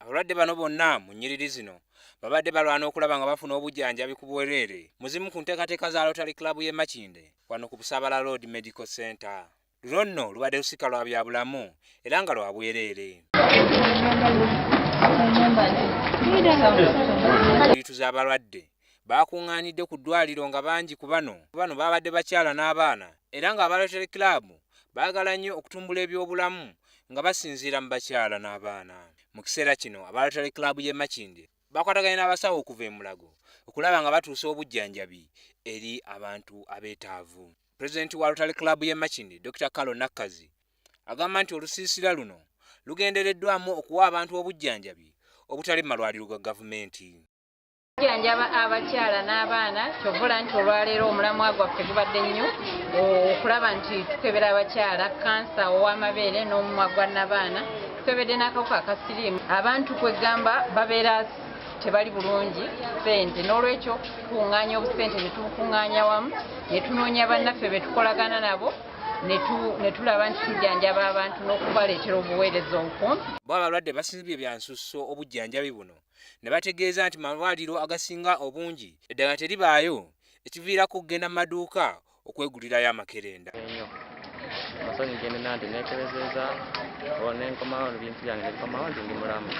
Abalwadde bano bonna mu nnyiriri zino babadde balwana okulaba nga bafuna obujjanjabi ku bwereere mu zimu ku nteekateeka za Rotary Club y'e Makindye wano ku Busaabala Road Medical Center. Luno nno lubadde lusika lwa byabulamu era nga lwa bwereere. Lituza abalwadde baakuŋŋaanidde ku ddwaliro nga bangi ku bano bano babadde bakyala n'abaana era nga aba Rotary Club baagala nnyo okutumbula ebyobulamu nga basinziira mu bakyala n'abaana. Mu kiseera kino aba Rotary Club y'e Makindye bakwataganye n'abasawo okuva e Mulago okulaba nga batuusa obujjanjabi eri abantu abeetaavu. Pulezidenti wa Rotary Club y'e Makindye, Dr. Carol Nakkazi agamba nti olusiisira luno lugendereddwamu okuwa abantu obujjanjabi obutali mu malwaliro ga gavumenti. Okujjanjaba abakyala n'abaana ky'ovula nti olwaleero omulamwa gwaffe gubadde nnyo okulaba nti tukebera abakyala kansa ow'amabeere n'omumwa gwa nnabaana, tukebedde n'akawuka aka siriimu. Abantu kwegamba babeera tebali bulungi ssente, n'olwekyo tukuŋŋaanya obusente ne tubukuŋŋaanya wamu ne tunoonya bannaffe be tukolagana nabo ne tulaba nti tujjanjaba abantu n'okubaleetera obuweereza obukumpi. Bo abalwadde basiibye bya nsusso obujjanjabi buno ne bategeeza nti malwaliro agasinga obungi eddagala teribaayo ekiviirako okugenda mu maduuka okwegulirayo amakerenda. Amasonyi gendena nti nekebezeeza nenkomawo ebintu byange nebikomawo nti ndi mulamu.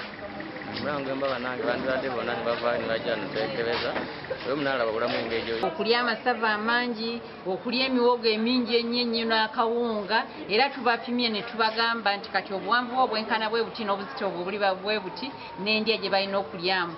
Omulamu gwe mbaba nange bandibadde bonna ne bavaayo ne bajja netuekebeza oyo munaalaba obulamu engeri. Okulya amasava amangi, okulya emiwogo emingi ennyo ennyo n'akawunga, era tubapimye ne tubagamba nti kati obuwanvu bwo obwenkana bwe buti n'obuzito bwe buli bwe buti n'endya gye balina okulyamu.